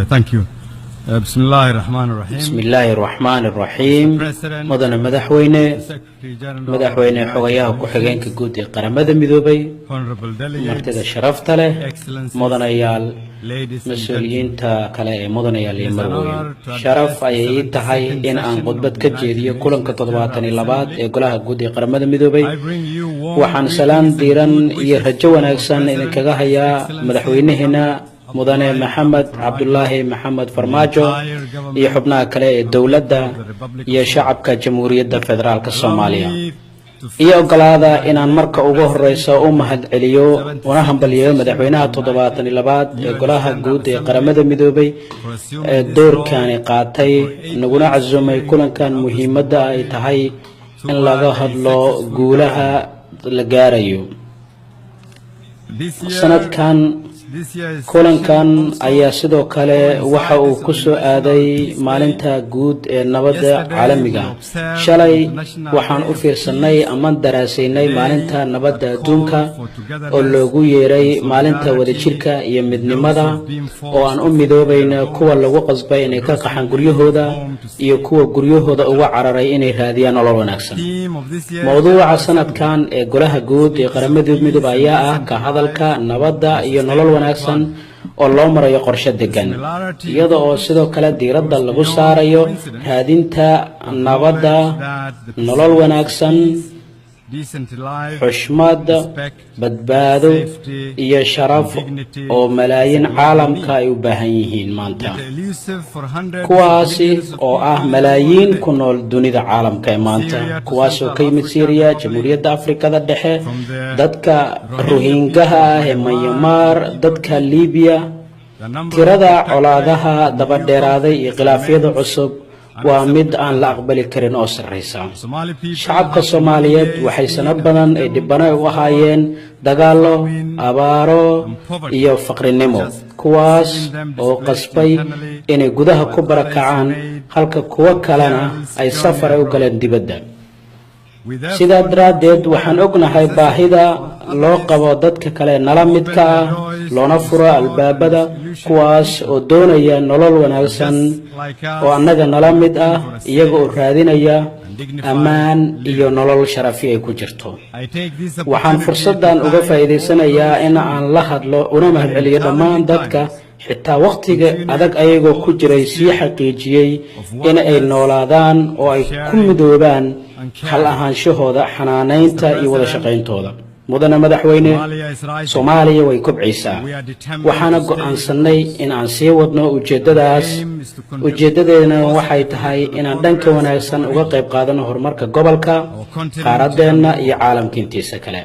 Thank you. Bismillahi Rahman Rahim. Bismillaahi Raxmaani Raxiim. Mudane madaxweyne, Secretary General, madaxweyne xogayaha ku-xigeenka guud ee Qaramada Midoobay, Honorable delegates, martida sharafta leh, Excellencies, mudanayaal, ladies and gentlemen. mas-uuliyiinta kale ee mudanayaal iyo marweyn, sharaf ayay ii tahay in aan khudbad ka jeediyo kulanka 72aad ee Golaha Guud ee Qaramada Midoobay. I bring you warm Waxaan salaan diiran iyo rajo wanaagsan idinkaga hayaa madaxweynaheena, Mudane Maxamed Cabdulaahi Maxamed Farmaajo, iyo xubnaha kale ee dowladda iyo shacabka Jamhuuriyadda Federaalka Soomaaliya. Iyo ogolaada inaan marka ugu horeysa u mahad celiyo una hambaliyeeyo madaxweynaha 72aad ee Golaha Guud ee Qaramada Midoobay ee doorkani qaatay, naguna casuumay kulankan muhiimadda ay tahay in laga hadlo guulaha la gaarayo This year, sanadkan. this year's Kulankan ayaa sidoo kale waxa uu ku soo aaday Maalinta Guud ee Nabadda Caalamiga. Shalay waxaan u fiirsanay ama daraasaynay Maalinta Nabadda Adduunka, oo loogu yeeray maalinta wadajirka iyo midnimada, oo aan u midoobayno kuwa lagu qasbay inay ka qaxaan guryahooda iyo kuwa guryahooda uga cararay inay raadiyaan nolol wanaagsan. theme of this year Mowduuca sanadkan ee Golaha Guud ee Qaramada Midoobe ayaa ah ka hadalka nabadda iyo nolol wanaagsan oo loo marayo qorshe degan, iyada oo sidoo kale diiradda lagu saarayo raadinta nabadda, nolol wanaagsan, decent life, xushmad, badbaado iyo sharaf oo malaayiin caalamka ay u baahan yihiin maanta, elusive for hundreds kuwaasi oo ah malaayiin ku nool dunida caalamka ee maanta, kuwaasoo ka yimid Syriya, Jamhuuriyadda Afrikada Dhexe, dadka Rohingaha ah ee Myanmar, dadka Libiya. Tirada colaadaha dabadheeraaday iyo khilaafyada cusub waa mid aan la aqbali karin oo sarraysa. Shacabka Soomaaliyeed waxay sano badan ay dhibano u ahaayeen dagaallo, abaaro iyo faqrinimo, kuwaas oo qasbay inay gudaha ku barakacaan, halka kuwo kalena ay safar ay u galeen dibadda. Sidaa daraaddeed, waxaan ognahay baahida loo qabo dadka kale nala midka ah, loona furo albaabada kuwaas oo doonaya nolol wanaagsan oo annaga nala mid ah, iyaga oo raadinaya ammaan iyo nolol sharafi ay ku jirto. Waxaan fursaddan uga faa'iidaysanayaa in aan la hadlo una mahadceliyo dhammaan dadka xitaa wakhtiga adag ayagoo ku jiray sii xaqiijiyey in ay noolaadaan oo ay ku midoobaan hal ahaanshahooda, xanaanaynta iyo wada shaqayntooda. Mudane madaxweyne, Soomaaliya way kobcaysaa, waxaana go'aansannay in aan sii wadno ujeeddadaas. Ujeeddadeedna waxay tahay inaan dhanka wanaagsan uga qayb qaadano horumarka gobolka, qaaraddeenna iyo caalamka intiisa kale.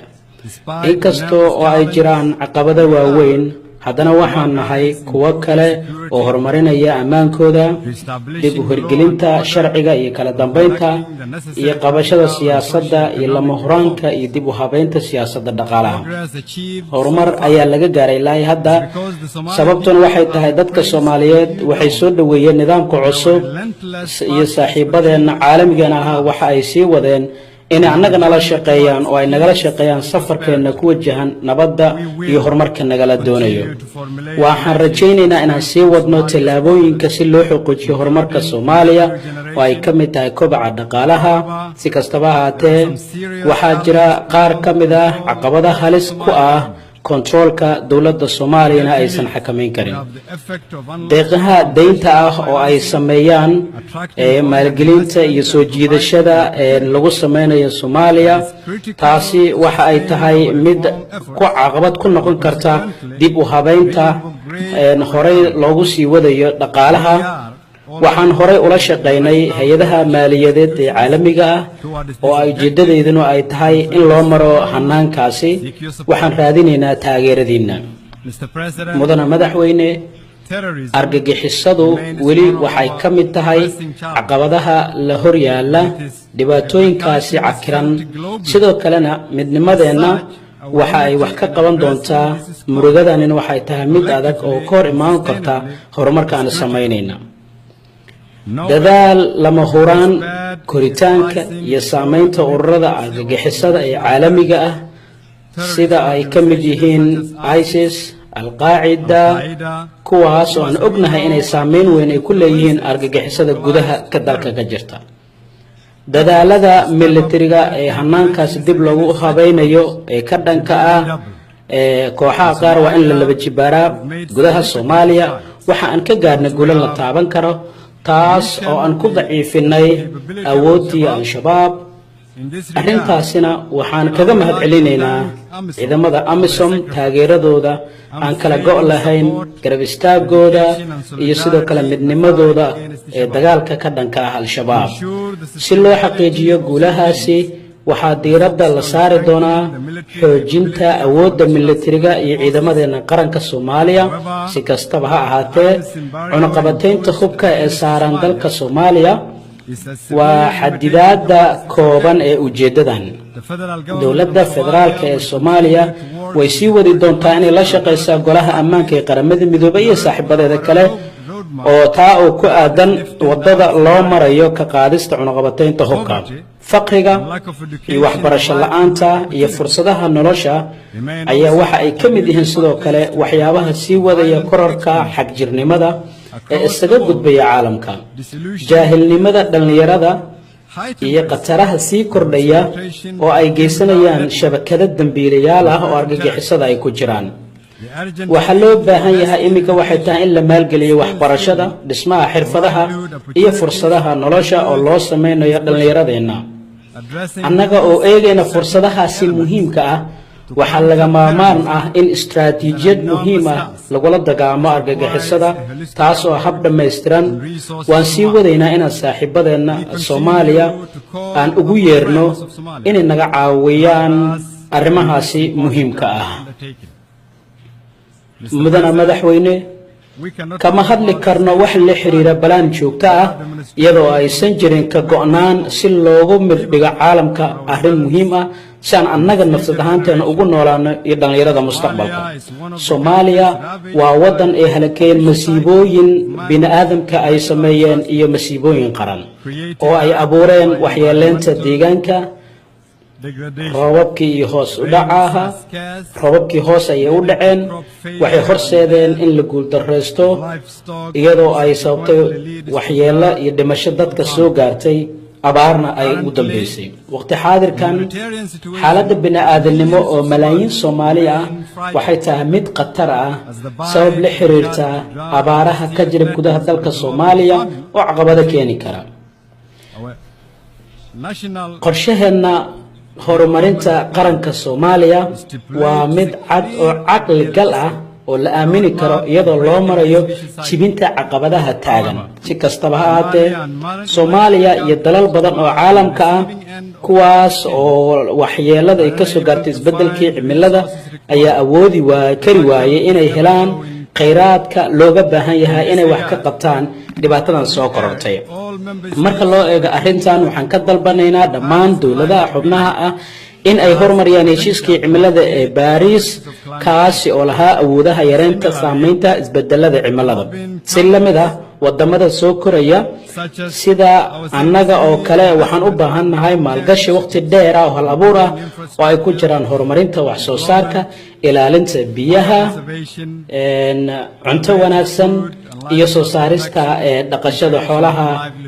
Inkasta oo ay jiraan caqabado waaweyn, haddana waxaan nahay kuwo kale oo horumarinaya ammaankooda, dib u hirgelinta sharciga iyo kala dambaynta, iyo qabashada siyaasadda iyo lama huraanka iyo dib u habeynta siyaasadda dhaqaalaha. Horumar ayaa laga gaaray ilaa hadda, sababtuna waxay tahay dadka Soomaaliyeed waxay soo dhoweeyeen nidaamka cusub, iyo saaxiibadeenna caalamigana ahaa waxa ay sii wadeen inay annaga nala shaqeeyaan oo ay nagala shaqeeyaan safarkeenna ku wajahan nabadda iyo horumarka nagala doonayo. Waxaan rajaynaynaa inaan sii wadno tallaabooyinka si loo xaqiijiyo horumarka Soomaaliya, oo ay ka mid tahay kobaca dhaqaalaha. Si kastaba ahaatee, waxaa jira qaar ka mid ah caqabada halis ku ah kontaroolka dowladda Soomaaliyana aysan xakamayn karin. Deeqaha deynta ah oo ay sameeyaan maalgelinta iyo soo jiidashada lagu sameynayo Soomaaliya, taasi waxa ay tahay mid ku caqabad ku noqon karta dib u habeynta horey loogu sii wadayo dhaqaalaha. Waxaan horey ula shaqaynay hay-adaha maaliyadeed ee caalamiga ah, oo ay ujeedadeyduna ay tahay in loo maro hanaankaasi. Waxaan raadinaynaa taageeradiinna. Mudane madaxweyne, argagixisadu weli waxay ka mid tahay caqabadaha la hor yaalla. Dhibaatooyinkaasi cakiran, sidoo kalena midnimadeenna waxa ay wax ka qaban doontaa. Murugadanina waxay tahay mid adag oo ka hor imaan karta horumarka aan samaynayna. Dadaal lama huraan koritaanka iyo saamaynta ururada argagixisada ee caalamiga ah, sida ay ka mid yihiin ISIS. Alqaacida, Al-Qaeda, kuwaas oo aan ognahay inay saameyn weyn ay ku leeyihiin argagixisada gudaha ka dalka ka jirta. Dadaalada militariga ee hanaankaasi dib loogu habaynayo ee ka dhanka ah ee kooxaha qaar waa in la laba jibaaraa. Gudaha Soomaaliya waxa aan ka gaarnay guulo la taaban karo, taas oo aan ku daciifinay awooddii Al-Shabaab. In this regard, Arrintaasina waxaan kaga mahad celinaynaa ciidamada AMISOM taageeradooda aan kala go' lahayn, garab istaagooda iyo sidoo kale midnimadooda ee dagaalka ka dhanka ah Al-Shabaab. Si loo xaqiijiyo guulahaasi, waxaa diiradda la saari doonaa xoojinta awoodda militariga iyo ciidamadeena qaranka Soomaaliya. Si kastaba ha ahaatee, cunaqabataynta hubka ee saaran dalka Soomaaliya is a waa xadidaadda kooban ee ujeeddadan. The federal government Dowladda federaalka ee Soomaaliya way sii wadi doontaa inay la shaqaysaa Golaha Ammaanka ee Qaramada Midoobay iyo saaxiibadeeda kale oo taa oo ku aadan waddada loo marayo ka qaadista cunaqabataynta hubka. Faqriga iyo waxbarasho la'aanta iyo fursadaha nolosha ayaa waxa ay ka mid yihiin sidoo kale waxyaabaha sii wadaya korarka xagjirnimada ee isaga gudbaya caalamka. Jaahilnimada dhallinyarada iyo khataraha sii kordhaya oo ay geysanayaan shabakado dembiilayaal ah oo argagixisada ay ku jiraan. Waxaa loo baahan yahay iminka waxay tahay in la maalgeliyo waxbarashada, dhismaha xirfadaha iyo fursadaha nolosha oo loo sameynayo dhallinyaradeenna. Annaga oo eegayna fursadahaasi muhiimka ah, waxaa lagama maarmaan ah in istaraatiijiyad muhiim ah lagula dagaalamo argagixisada, taas oo hab dhammaystiran. Waan sii wadaynaa inaan saaxiibadeenna Soomaaliya aan ugu yeerno inay naga caawiyaan arrimahaasi muhiimka ah. Mudana madaxweyne, kama hadli karno wax la xiriira balaan joogto ah iyadoo aysan jirin ka go'naan si loogu mirdhigo caalamka arrin muhiim ah si aan annaga nafsad ahaanteena ugu noolaano iyo dhallinyarada mustaqbalka. Soomaaliya waa waddan ay halakeen masiibooyin bini'aadamka ay sameeyeen iyo masiibooyin qaran oo ay abuureen waxyeeleynta deegaanka. Roobabkii iyo hoos u dhaca ahaa, roobabkii hoos ayay u dhaceen, waxay horseedeen in la guuldarraysto, iyadoo ay sababtay waxyeello iyo dhimasho dadka soo gaartay, abaarna ay ugu dambeysay. Waqti xaadirkan, xaaladda bini-aadamnimo oo malaayiin Soomaali ah waxay tahay mid khatar ah sabab la xiriirta abaaraha ka jira gudaha dalka Soomaaliya oo caqabado keeni kara. Qorshaheenna horumarinta qaranka Soomaaliya waa mid cad oo caqli gal ah oo la aamini karo, iyadoo loo marayo jibinta caqabadaha taagan. Si kastaba ha ahaatee, Soomaaliya iyo dalal badan oo caalamka ah, kuwaas oo waxyeelada ay kasoo gaartay isbeddelkii cimilada, ayaa awoodi waa kari waayey inay helaan khayraadka looga baahan yahay inay wax ka qabtaan dhibaatadan soo korortay. Marka loo eego arrintan, waxaan ka dalbanaynaa dhammaan dowladaha xubnaha ah in ay horumariyaan heshiiskii cimilada ee Baariis, kaasi oo lahaa awoodaha yareynta saameynta isbedelada cimilada. Si la mid ah wadamada soo koraya sida annaga oo kale, waxaan u baahannahay maalgashi waqti dheer ah oo hal abuur ah oo ay ku jiraan horumarinta wax soo saarka, ilaalinta biyaha, cunto wanaagsan iyo soo saarista ee dhaqashada xoolaha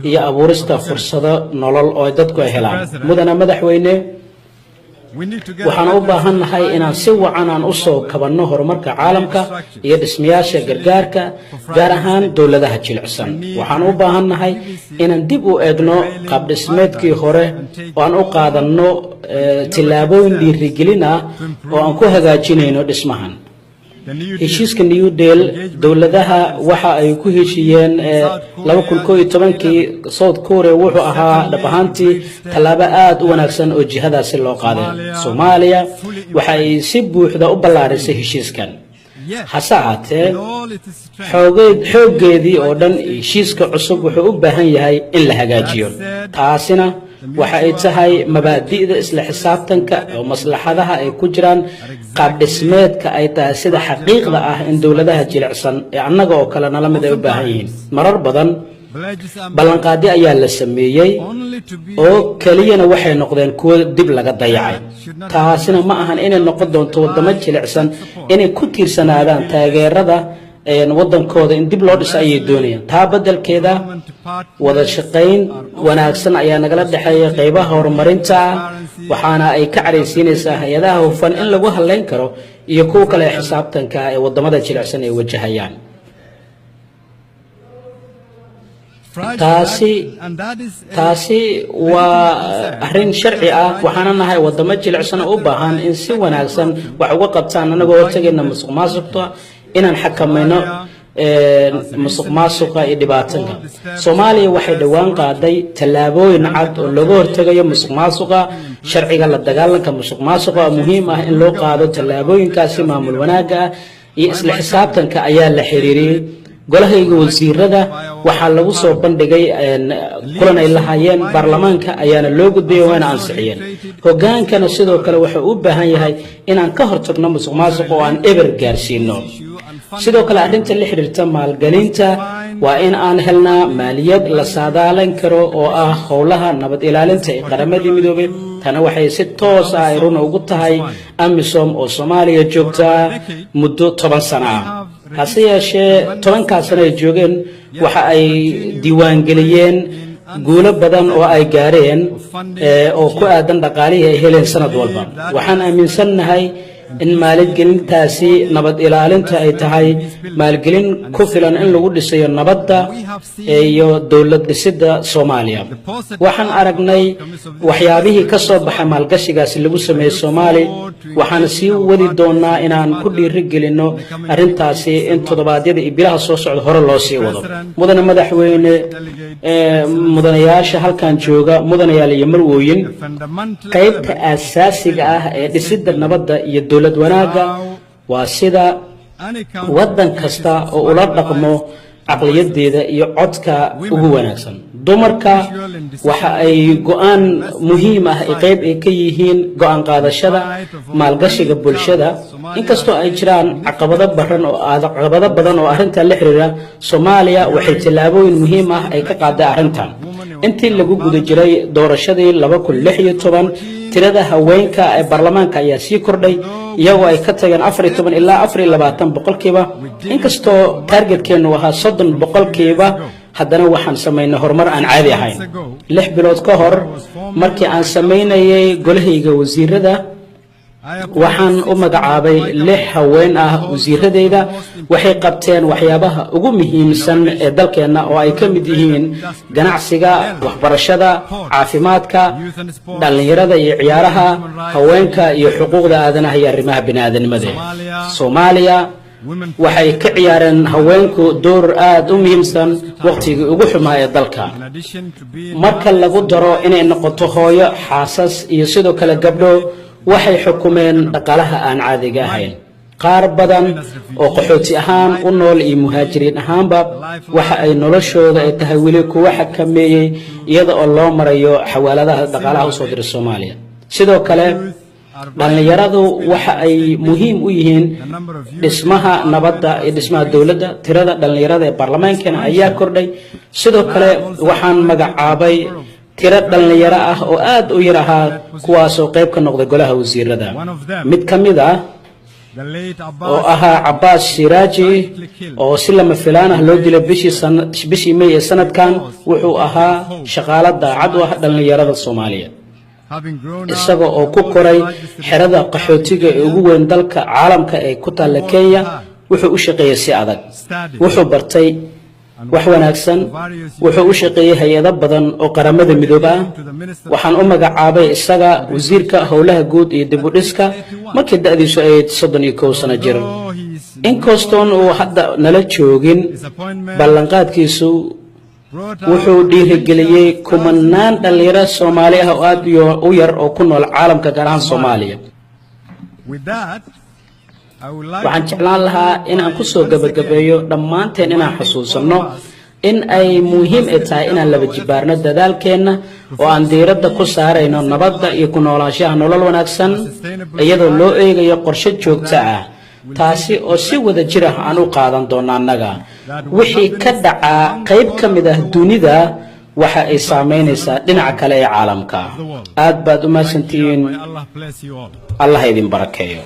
iyo abuurista fursado nolol oo dadku ay helaan. Mudana madaxweyne, waxaan u baahannahay inaan si wacan aan u soo kabanno horumarka caalamka iyo dhismayaasha gargaarka, gaar ahaan dowladaha jilicsan. Waxaan u baahannahay inaan dib u eegno qaabdhismeedkii hore oo aan u qaadanno tillaabooyin dhiirigelin ah oo aan ku hagaajinayno dhismahan. Heshiiska New Deal, dowladaha waxa ay ku heshiiyeen 2011-kii South Korea, wuxuu ahaa dhab ahaantii tallaabo aada u wanaagsan oo jihadaasi loo qaaday. Soomaaliya waxa ay si buuxda u ballaarisay heshiiskan. Hase ahaatee, xooggeedii oo dhan, heshiiska cusub wuxuu u baahan yahay in la hagaajiyo. Taasina waxa ay tahay mabaadi'da isla xisaabtanka oo maslaxadaha ay ku jiraan qaabdhismeedka ay tahay sida xaqiiqda ah in dowladaha jilicsan ee annaga oo kale nala mid ay u baahan yihiin marar badan. Ballanqaadyo ayaa la sameeyey oo keliyana waxay noqdeen kuwo dib laga dayacay. Taasina ma ahan inay noqon doonto waddamo jilicsan inay ku tiirsanaadaan taageerada waddankooda in dib loo dhiso ayay doonayaan. Taa beddelkeeda, wada shaqayn wanaagsan ayaa nagala dhexeeya qaybaha horumarinta, waxaana ay ka caraysiinaysaa hay-adaha hufan in lagu halayn karo iyo kuwa kale ee xisaabtanka ee waddamada jilicsan ay wajahayaan. Taasi waa arrin sharci ah. Waxaana nahay waddamo jilicsan oo u baahan in si wanaagsan wax uga qabtaan, anagoo hortagayna musuq maasuqta, inaan xakamayno musuq maasuqa iyo dhibaatanka. Soomaaliya waxay dhowaan qaaday tallaabooyin cad oo looga hortegayo musuq maasuqa. Sharciga la dagaalanka musuq maasuqa oo muhiim ah in loo qaado tallaabooyinkaasi maamul wanaagga ah iyo isla xisaabtanka ayaa la xiriiriyey. Golahayga wasiirada waxaa lagu soo bandhigay kulan ay lahaayeen, baarlamaanka ayaana loo gudbiyey, waana ansixiyeen. Hogaankana sidoo kale wuxuu u baahan yahay inaan ka hortagno musuq maasuq oo aan eber gaarsiino. Sidoo kale, arrinta la xiriirta maalgelinta waa in aan helnaa maaliyad la saadaalin karo oo ah howlaha nabad ilaalinta ee Qaramadii Midoobay. Tana waxay si toos ah ay runa ugu tahay AMISOM oo Soomaaliya joogtaa muddo 10 sano ah. Hase yeeshee, 10-kaas sano ay joogeen waxa ay diiwaangeliyeen guulo badan oo ay gaareen oo ku aadan dhaqaalihii ay heleen sanad walba. Waxaan aaminsannahay in maalgelintaasi nabad ilaalinta ay tahay maalgelin ku filan in lagu dhisayo nabadda iyo dowlad dhisidda Soomaaliya. Waxaan aragnay waxyaabihii ka soo baxay maalgashigaasi lagu sameeyey Soomaali, waxaana sii wadi doonaa inaan ku dhiiri gelinno arrintaasi in toddobaadyada iyo bilaha soo socda hore loo sii wado. Mudane madaxweyne, mudanayaasha halkan jooga, mudanayaal iyo marwooyin, qaybta aasaasiga ah ee dhisidda nabadda iyo dowlad wanaagga waa sida waddan kasta oo ula dhaqmo caqliyadeeda iyo codka ugu wanaagsan. Dumarka waxa ay go-aan muhiim ah qayb ay ka yihiin go-aan qaadashada maalgashiga bulshada. Inkastoo ay jiraan caqabado baran oo caqabado badan oo arrintan la xiriira, Soomaaliya waxay tallaabooyin muhiim ah ay ka qaaday arrintan. Intii lagu guda jiray doorashadii 2016, tirada haweenka ee baarlamaanka ayaa sii kordhay, iyagoo ay ka tageen 14 ilaa 24%. Inkastoo target-keennu ahaa 30%, haddana waxaan samaynay horumar aan caadi ahayn. 6 bilood ka hor, markii aan samaynayay golahayga wasiirada, waxaan u magacaabay lix haween ah wasiiradeyda. Waxay qabteen waxyaabaha ugu muhiimsan ee dalkeenna oo ay ka mid yihiin ganacsiga, waxbarashada, caafimaadka, dhallinyarada iyo ciyaaraha, haweenka iyo xuquuqda aadanaha iyo arrimaha bini'aadanimada. Soomaaliya waxay ka ciyaareen haweenku door aada u muhiimsan waqtigii ugu xumaa ee dalka. Marka lagu daro inay noqoto hooyo, xaasas iyo sidoo kale gabdho, waxay xukumeen dhaqaalaha aan caadiga ahayn. Qaar badan oo qaxooti ahaan u nool iyo muhaajiriin ahaanba waxa ay noloshooda ay tahay weli kuwa xakameeyey iyada oo loo marayo xawaaladaha dhaqaalaha usoo dira Soomaaliya. Sidoo kale, dhallinyaradu waxa ay muhiim u yihiin dhismaha nabadda iyo dhismaha dowladda. Tirada dhallinyarada ee baarlamaankana ayaa kordhay. Sidoo kale, waxaan magacaabay tiro dhallinyaro ah oo aad u yar ahaa, kuwaasoo qayb ka noqday golaha wasiirada. Mid ka mid ah oo ahaa Cabaas Shiraaji, oo si lama filaan ah loo dilay bishii May ee sanadkan, wuxuu ahaa shaqaalo daacad u ah dhallinyarada Soomaaliya, isaga oo ku koray xerada qaxootiga ee ugu weyn dalka caalamka ee ku taalla Kenya. Wuxuu u shaqeeyey si adag, wuxuu bartay wax wanaagsan, wuxuu u shaqeeyey hay-ado badan oo Qaramada Midoobe ah. Waxaan u magacaabay isaga wasiirka howlaha guud iyo dib u dhiska markii da'diisu ahayd 31 sano jir. Inkastoon uu hadda nala joogin, ballanqaadkiisu wuxuu dhiirigeliyey kumanaan dhallinyaro Soomaali ah oo aad u yar oo ku nool caalamka, gaar ahaan Soomaaliya. Waxaan jeclaan lahaa inaan ku soo gabagabeeyo dhammaanteen inaan xusuusanno in ay muhiim ay tahay inaan laba jibaarno dadaalkeenna oo aan diiradda ku saarayno nabadda iyo ku noolaanshaha nolol wanaagsan, iyadoo loo eegayo qorshe joogto ah, taasi oo si wada jir ah aan u qaadan doonno annaga. Wixii ka dhacaa qayb ka mid ah dunida waxa ay saamaynaysaa dhinaca kale ee caalamka. Aad baad u mahadsantihiin. May Allah bless you all. Allah idin barakeeyo.